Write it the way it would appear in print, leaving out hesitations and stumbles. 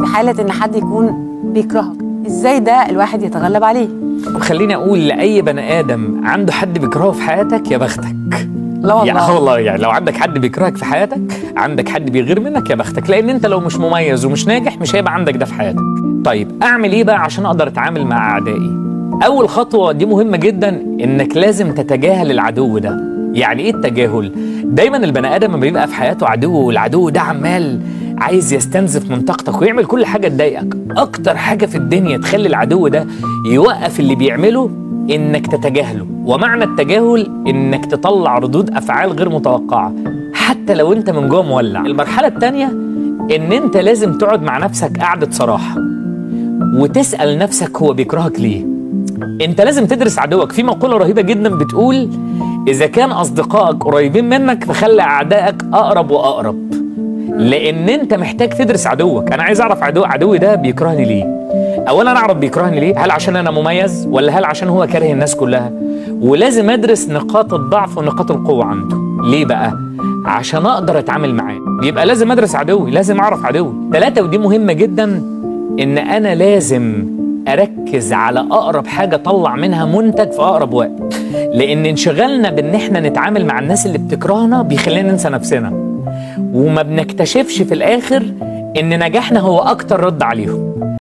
في حاله ان حد يكون بيكرهك، ازاي ده الواحد يتغلب عليه؟ خليني اقول لاي بني ادم عنده حد بيكرهه في حياتك يا بختك. لا والله، يعني والله يعني لو عندك حد بيكرهك في حياتك، عندك حد بيغير منك، يا بختك، لان انت لو مش مميز ومش ناجح مش هيبقى عندك ده في حياتك. طيب اعمل ايه بقى عشان اقدر اتعامل مع اعدائي؟ اول خطوة دي مهمة جدا، انك لازم تتجاهل العدو ده. يعني ايه التجاهل؟ دايما البني ادم لما بيبقى في حياته عدو، والعدو ده عمال عايز يستنزف من طاقتك ويعمل كل حاجة تضايقك، اكتر حاجة في الدنيا تخلي العدو ده يوقف اللي بيعمله انك تتجاهله. ومعنى التجاهل انك تطلع ردود افعال غير متوقعه حتى لو انت من جوه مولع. المرحلة الثانية ان انت لازم تقعد مع نفسك قعدة صراحة وتسال نفسك هو بيكرهك ليه. انت لازم تدرس عدوك. في مقولة رهيبة جدا بتقول اذا كان اصدقائك قريبين منك فخلي اعدائك اقرب واقرب، لان انت محتاج تدرس عدوك. انا عايز اعرف عدوي ده بيكرهني ليه. اولا اعرف بيكرهني ليه، هل عشان انا مميز ولا هل عشان هو كاره الناس كلها؟ ولازم ادرس نقاط الضعف ونقاط القوة عنده. ليه بقى؟ عشان اقدر اتعامل معاه. يبقى لازم ادرس عدوي، لازم اعرف عدوي. 3، ودي مهمة جدا، ان انا لازم اركز على اقرب حاجة اطلع منها منتج في اقرب وقت، لان انشغالنا بان احنا نتعامل مع الناس اللي بتكرهنا بيخلينا ننسى نفسنا، وما بنكتشفش في الاخر ان نجاحنا هو اكتر رد عليهم.